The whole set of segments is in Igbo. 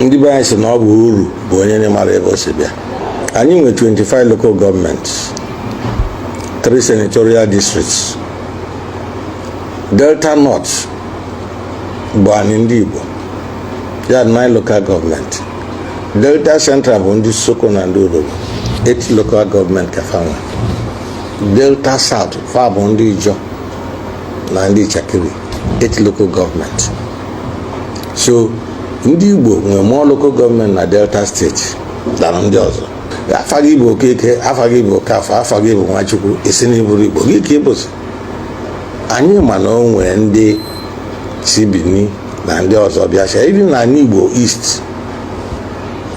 Ndị be anyị sị na ọ bụ uru bụ onye na-mara ebe o si bịa. Anyị nwe 25 local governments, 3 senatorial districts. Delta North bụ anyị ndị Igbo ya, 9 local government. Delta Central bụ ndị Isoko na ndị Urhobo, 8 local government ka fa nwe. Delta South, fa bụ ndị Ijọ na ndị Itsekiri, 8 local government. So ndị Igbo nwere more local government na Delta State than ndị ọzọ. Afa gị bụ Okeke, afa gị bụ Okafọ, afa gị bụ Nwachukwu, esi na iburu Igbo gị ka ịbụzi. Anyị ma na o nwere ndị si Benin na ndị ọzọ bịacha ibi na ala Igbo East.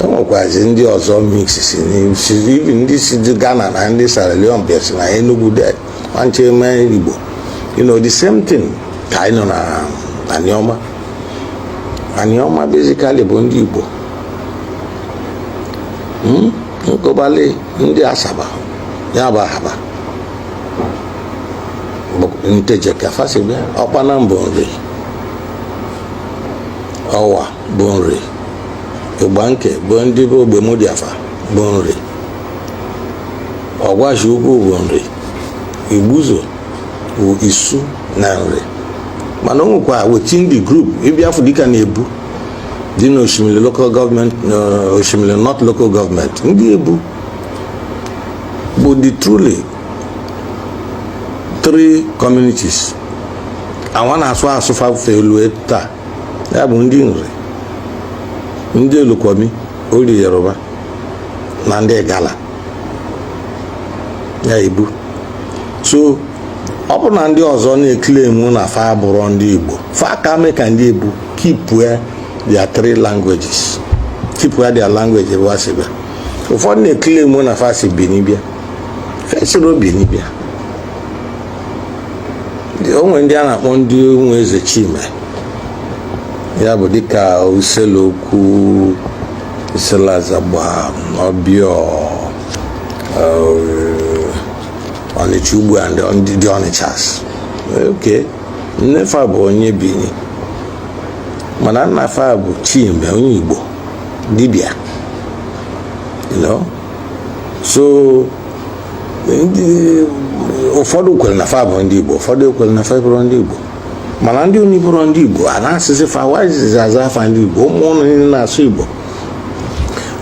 E nwekwazi ndị ọzọ mix si ibi, ndị si Ghana na ndị Sierra Leone bịa na Enugu de nwanche mee Igbo. The same thing ka anyị nọ na Anioma. Anioma basically bụ ndị Igbo. Nkụbali ndị Asaba, ya bụ Ahaba bụ Nteje ka fa si bịa. Ọkpana bụ Nri, Ọwa bụ Nri, Igbanke bụ ndị bụ Ogbemudiafa bụ Nri, Ọgwashi Ukwu bụ Nri, Igbuzo bụ Isu na Nri. Mana o nwekwa within the group, ịbịafụ dịka na-ebu dị n'Oshimili local government, Oshimili North local government, ndị Ebu bụ the truly three communities àwọn na-asụ asụ fafe elu taa, ya bụ ndị Nri, ndị Olukumi ori Yoruba na ndị Igala, ya Ebu. So ọ bụrụ na ndị ọzọ na-eclaim na fa abụrọ ndị Igbo, fa ka mee ka ndị Ebu keep their three languages, keep their language ebe ha si bịa. Ụfọdụ na-eclaim na fa si Benin bịa, fesiro Benin bịa. O nwere ndị a na-akpọ ndị nwe eze Chime, ya bụ dịka Uselokwu, Iselazagba, Ọbịọ, Ọnịcha ugbu a, ndị dị Ọnịchas. Oke nnefa bụ onye Bini, mana nnafa bụ Chime, onye Igbo dibịa. So ndị ụfọdụ kwere na fa bụ ndị Igbo, ụfọdụ ekwere na fa bụrụ ndị Igbo. Mana ndị unu bụrụ ndị Igbo a na-asịsị fa wazizi aza afa ndị Igbo. Ụmụ ụnụ niile na-asụ Igbo.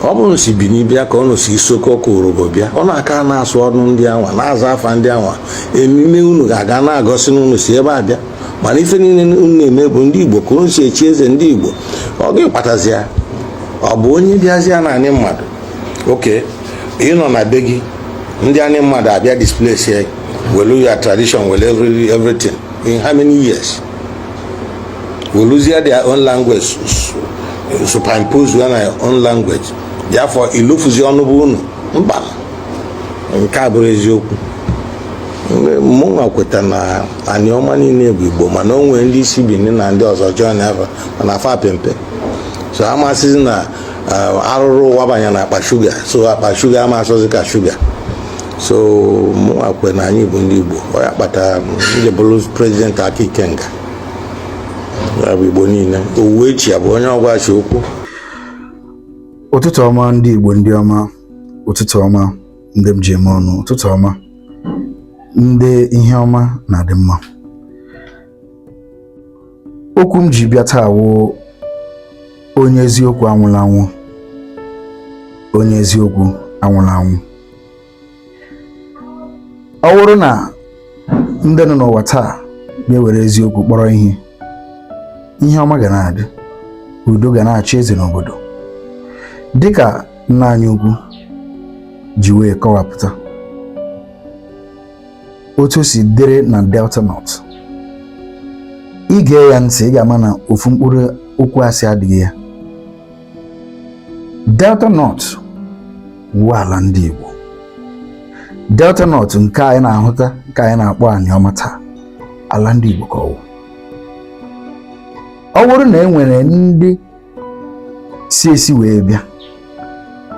Ọ bụrụ si Bini bịa, ka ụnụ si Isoko, ka Urhobo bịa, ọ na-aka na-asụ ọnụ ndị anwa, na-aza afa ndị anwa. Emime unu ga-aga na-agọsị na unu si ebe a bịa, mana ife niile unu na-eme bụ ndị Igbo ka unu si echi eze ndị Igbo. Ọ gị kpatazi ya, ọ bụ onye bịazịa na anyị mmadụ oke ịnọ na be gị, ndị anyị mmadụ abịa displace ya, welu ya tradition, welu everything. In how many years weluzie their own language, superimpose ya na your own language? Therefore ilufuzi ọnụ bụ unu. Mba, nke a bụrụ eziokwu. Mụnwa kweta na Aniọma niile bụ Igbo, mana o nwere ndị isi Benin na ndị ọzọ join afa, mana afa pempe. So amasịzi na arụrụ ụwa banye na akpa shuga, so akpa shuga amasịzi ka shuga. So mụnwa kwe na anyị bụ ndị Igbo. Ọ ya kpatara m ji bụrụ president aka Ikenga, ya bụ Igbo niile. Owuwe echi ya bụ onye ọgwachi okwu. Ụtụtụ ọma, ndị Igbo ndị ọma. Ụtụtụ ọma, ndị m ji eme ọnụ. Ụtụtụ ọma, ndị ihe ọma na-adị mma. Okwu m ji bịa taa wụ onye eziokwu anwụla anwụ, onye eziokwu anwụla anwụ. Ọ bụrụ na ndị nọ n'ụwa taa ga-ewere eziokwu kpọrọ ihe, ihe ọma ga na-adị, udo ga na-achị eze n'obodo, dịka nna anyị ukwu ji wee kọwapụta otu o si dịrị na Delta North. Ige ya ntị, ị ga-ama na ofu mkpụrụ okwu asị adịghị ya. Delta North wụ ala ndị Igbo. Delta North nke anyị na-ahụta, nke anyị na-akpọ Aniọma taa, ala ndị Igbo ka ọ wụ. Ọ bụrụ na e nwere ndị si esi wee bịa,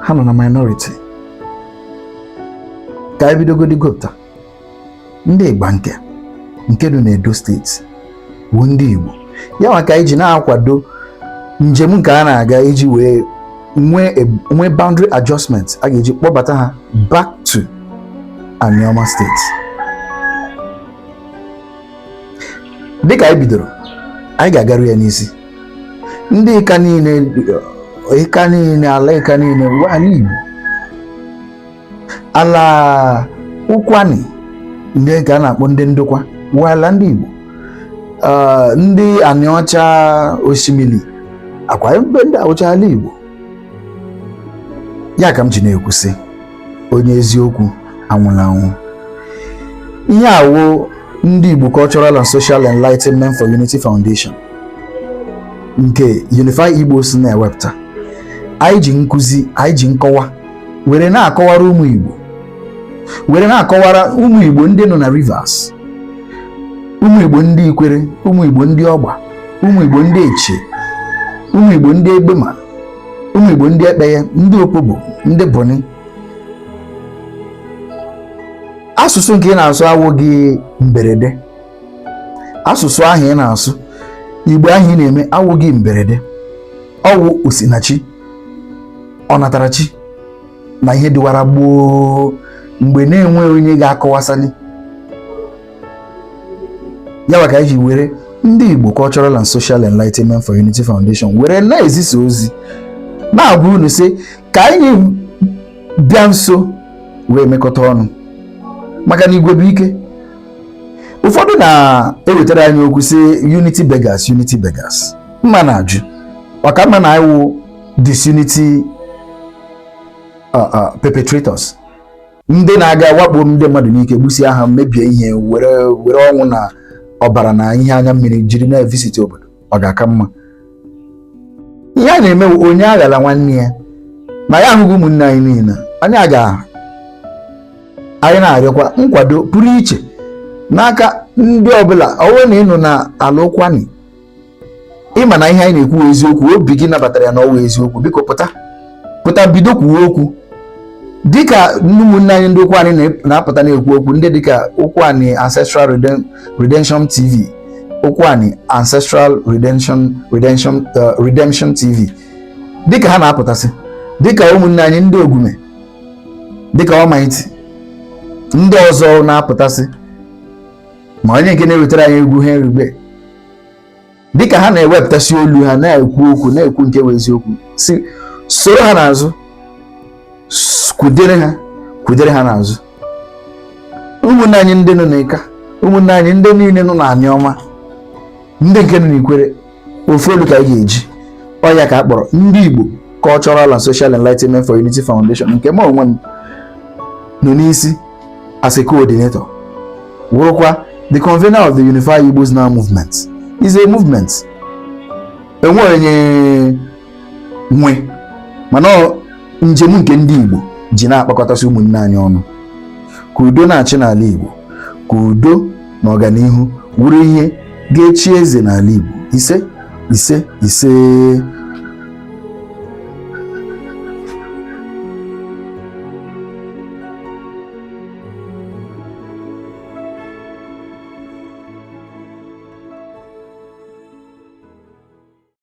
ha nọ na minority. Ka anyị bidogodi gụpụta ndị Igbanke nke dị n'Edo Steeti bụ ndị Igbo, ya maka anyị ji na-akwado Njem nke a na-aga iji wee nwee boundary adjustment a ga-eji kpọbata ha back to Anioma steeti. Dịka anyị bidoro, anyị ga-agaru ya n'isi. Ndị Ika niile, Ika niile, ala Ika niile wụ ala Igbo. Ala Ụkwanị, ndị nke a na-akpọ ndị Ndokwa, wụ ala ndị Igbo. Ndị Anịọcha, Osimiri akwa, ebe ndị awụcha ala Igbo. Ya ka m ji na-ekwu sị, onye eziokwu anwụla anwụ. Ihe awụ ndị Igbo Cultural and Social Enlightenment for Unity Foundation nke Unify Igbos na-ewepụta. Anyị ji nkụzi, anyị ji nkọwa were na-akọwara ụmụ Igbo, were na-akọwara ụmụ Igbo ndị nọ na Rivers, ụmụ Igbo ndị Ikwere, ụmụ Igbo ndị Ọgba, ụmụ Igbo ndị Eche, ụmụ Igbo ndị Egbema, ụmụ Igbo ndị Ekpeye, ndị Opobo, ndị Boni. Asụsụ nke ị na-asụ awụghị mberede. Asụsụ ahụ ị na-asụ, Igbo ahụ ị na-eme, awụghị mberede. Ọwụ osinachi, ọnatarachi na ihe dịwara gboo mgbe na-enweghị onye ga-akọwasali ya. Maka anyị ji were ndị Igbo Cultural and Social Enlightenment for Unity Foundation were na-ezisa ozi, na-agwa unu sị ka anyị bịa nso wee mekọta ọnụ, maka na igwe bụ ike. Ụfọdụ na-ewetara anyị okwu sị unity beggars, unity beggars. Mma na-ajụ, ọka mma na iwu disunity perpetrators, ndị na-aga wakpo ndị mmadụ n'ike, gbusie ha, mebie ihe, were ọnwụ na ọbara na ihe anya mmiri jiri na-evisit obodo, ọ ga-aka mma? Ihe a na-eme, onye aghala nwanne ya na ya ahụghị. Ụmụnne anyị niile, anyị ga anyị na-arịọkwa nkwado pụrụ iche n'aka ndị ọbụla. Ọ bụrụ na ị nọ na ala Ụkwanị, ịma na ihe anyị na-ekwu eziokwu, obi gị nabatara ya na ọwụ eziokwu, biko pụta, pụta, bido kwuwe okwu dịka ụmụnne anyị ndị Ụkwanị na-apụta na-ekwu okwu, ndị dịka Ụkwanị Ancestral Redemption TV, Ụkwanị Ancestral Redemption TV, dịka ha na-apụtasị, dịka ụmụnne anyị ndị Ogume, dịka Almighty, ndị ọzọ na-apụtasị, ma onye nke na-ewetara anyị egwu Henry Gbe, dịka ha na-ewepụtasị olu ha na-ekwu okwu, na-ekwu nke bụ eziokwu, si soro ha n'azụ, kwudere ha, kwudere ha n'azụ. Ụmụnne anyị ndị nọ n'Ịka, ụmụnne anyị ndị niile nọ n'Anị Ọma, ndị nke nọ n'Ikwere, ofu olu ka anyị ga-eji. Ọ ya ka a kpọrọ ndị Igbo Cultural and Social Enlightenment for Unity Foundation, nke m onwe m nọ n'isi as a coordinator, wụrụkwa the convener of the Unify Igbos Now movement. Is a movement enwe onye nwe, mana ọ njem nke ndị Igbo ji na-akpakọtasị ụmụnne anyị ọnụ ka udo na-achị n'ala Igbo, ka udo na ọganihu wụrụ ihe ga-echi eze n'ala Igbo. Ise, ise, ise.